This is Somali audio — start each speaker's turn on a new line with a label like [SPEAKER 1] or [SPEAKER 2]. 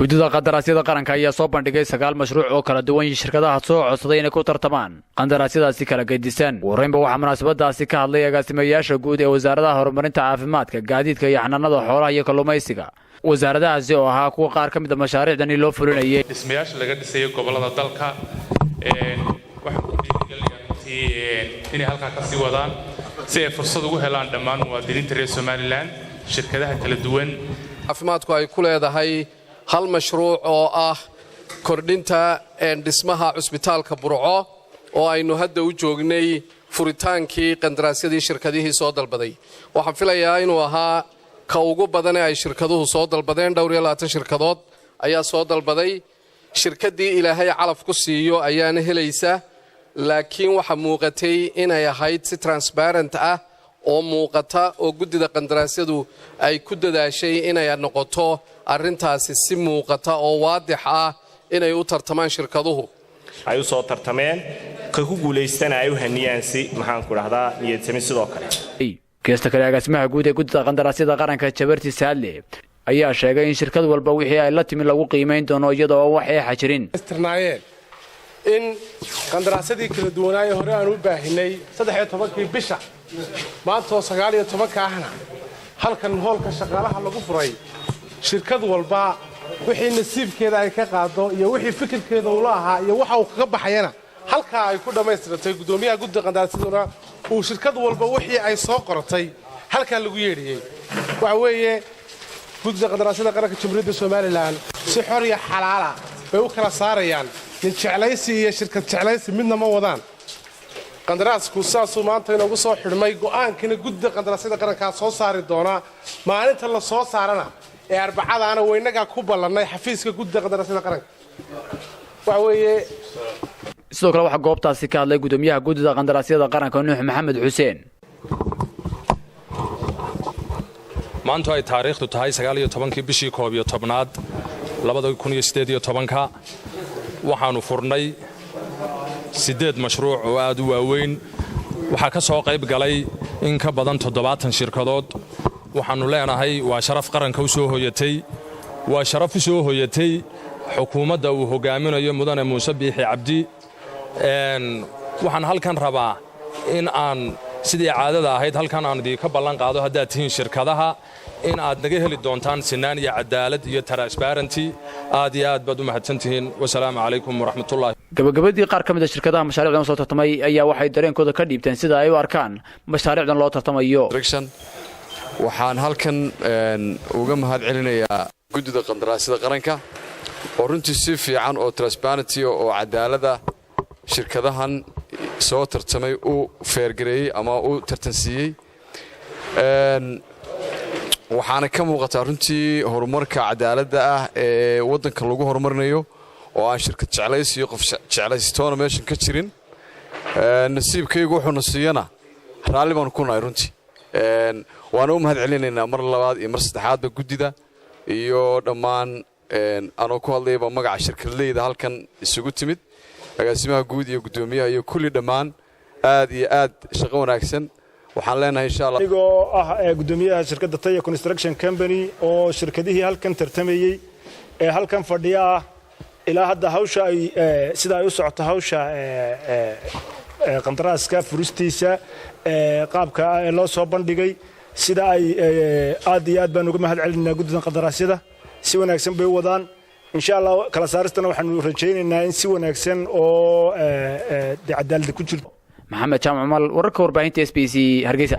[SPEAKER 1] Guddida qandaraasyada qaranka ayaa soo bandhigay sagaal mashruuc oo kala duwan shirkadaha soo codsaday inay ku tartamaan qandaraasyadaasi kala gedisan. Ugu horreynba waxaa munaasabadaasi ka hadlay agaasimayaasha guud ee wasaaradaha horumarinta caafimaadka, gaadiidka iyo xanaanada xoolaha iyo kalluumaysiga, wasaaradahaasi oo ahaa kuwa qaar ka mid a mashaariicdani loo fulinayay.
[SPEAKER 2] Dhismayaasha laga dhisayo gobollada dalka waxaan ku dhiirigelinayaa runtii inay halkaa ka sii wadaan si ay fursad ugu helaan dhammaan muwaadiniinta reer Somaliland, shirkadaha kala duwan.
[SPEAKER 3] Caafimaadku ay ku leedahay hal mashruuc oo ah kordhinta dhismaha cusbitaalka Burco, oo aynu hadda u joognay furitaankii qandaraasyadii shirkadihii soo dalbaday. Waxaan filayaa inuu ahaa ka ugu badan ee ay shirkaduhu soo dalbadeen. Dhowr iyo 20 shirkadood ayaa soo dalbaday. Shirkaddii Ilaahay calaf ku siiyo ayaana helaysa, laakiin waxaa muuqatay inay ahayd si transparent ah oo muuqata oo guddida qandaraasyadu ay ku dadaashay inay noqoto arrintaasi si muuqata oo waadix ah inay u tartamaan shirkaduhu.
[SPEAKER 4] Ay u soo tartameen, ka ku guulaystana ay u haniyaan si, maxaanku dhahdaa, niyadsami sidoo kale.
[SPEAKER 1] Geesta kale, agaasimaha guud ee guddida qandaraasyada qaranka, Jabarti Saadle, ayaa sheegay in shirkad walba wixii ay la timi lagu qiimayn doono, iyadoo wax eexa jirin.
[SPEAKER 5] Tirnaayeen in qandaraasyadii kala duwanaaye hore aan u baahinay 13-kii bisha, maantoo 19-ka ahna halkan hoolka shaqaalaha lagu furay. Shirkad walba wixii nasiibkeeda ay ka qaado iyo wixii fikirkeeda ula ahaa iyo waxa uu kaga baxayana halkaa ay ku dhammaystiratay. Guddoomiyaha guddiga qandaraasyaduna uu shirkad walba wixii ay soo qoratay halkaa lagu yeedhiyey. Waxa weeye, guddida qandaraasyada qaranka Jamhuuriyadda Somaliland si xor iyo xalaala bay u kala saarayaan. Nin jeclaysi iyo shirkad jeclaysi midna ma wadaan. Qandaraasku saasuu maanta inoogu soo xidhmay. Go'aankina guddida qandaraasyada qarankaa soo saari doonaa. Maalinta la soo saarana ee Arbacadaana waynagaa ku ballannay xafiiska guddida qandaraasyada qaranka. Waxa weeye.
[SPEAKER 1] Sidoo kale waxaa goobtaasi ka hadlay guddoomiyaha guddida qandaraasyada qaranka, Nuux Maxamed Xuseen.
[SPEAKER 6] Maantu ay taariikhdu tahay 19-kii bishii 11aad 2018-ka, waxaannu furnay siddeed mashruuc oo aad u waaweyn. Waxaa ka soo qayb galay in ka badan 70 shirkadood. Waxaannu leenahay waa sharaf qaranka u soo hoyatay, waa sharaf u soo hoyatay xukuumadda uu hoggaaminayo Mudane Muuse Biixi Cabdi. Waxaan halkan rabaa in aan sidii caadada ahayd halkan aan idinka ballan qaado, haddaad tihiin shirkadaha, in aad naga heli doontaan sinaan iyo cadaalad iyo transparency. Aad iyo aad baad u mahadsan tihiin. Wasalaamu calaykum waraxmatullahi.
[SPEAKER 1] Gabagabadii, qaar ka mid a shirkadaha mashaariicdan soo tartamay ayaa waxay dareenkooda ka dhiibteen sida ay u arkaan mashaariicdan loo tartamayo.
[SPEAKER 7] Waxaan halkan uga mahad celinayaa guddida qandaraasyada qaranka oo runtii si fiican oo transparency oo cadaalada shirkadahan soo tartamay u feergareeyey ama u tartansiiyey. Waxaana ka muuqataa runtii horumarka cadaaladda ah ee waddanka lagu horumarinayo, oo aan shirkad jeclaysi iyo qof jeclaysitoona meeshan ka jirin. Nasiibkaygu wuxuuna siiyana raalli baanu ku nahay runtii. Waana u mahad celinaynaa mar labaad iyo mar saddexaadba guddida iyo dhammaan, anoo ku hadlayaba magaca shirkadleyda halkan isugu timid, agaasimaha guud iyo guddoomiyaha iyo kulli dhammaan. Aad iyo aad shaqo wanaagsan waxaan leenahay, insha Allah.
[SPEAKER 8] Anigoo ah guddoomiyaha shirkadda Taya Construction Company, oo shirkadihii halkan tartamayey ee halkan fadhiya ah, ilaa hadda hawsha ay sida ay u socoto hawsha qandaraaska furistiisa, qaabka loo soo bandhigay, sida ay aad iyo aad baan uga mahad celinaynaa guddidan qandaraasyada. Si wanaagsan bay u wadaan. Insha Allah kala saaristana waxaanu rajaynaynaa in si wanaagsan oo cadaalada ku jirto.
[SPEAKER 1] Maxamed Jaamac Umal, wararka warbaahinta SBC, Hargeysa.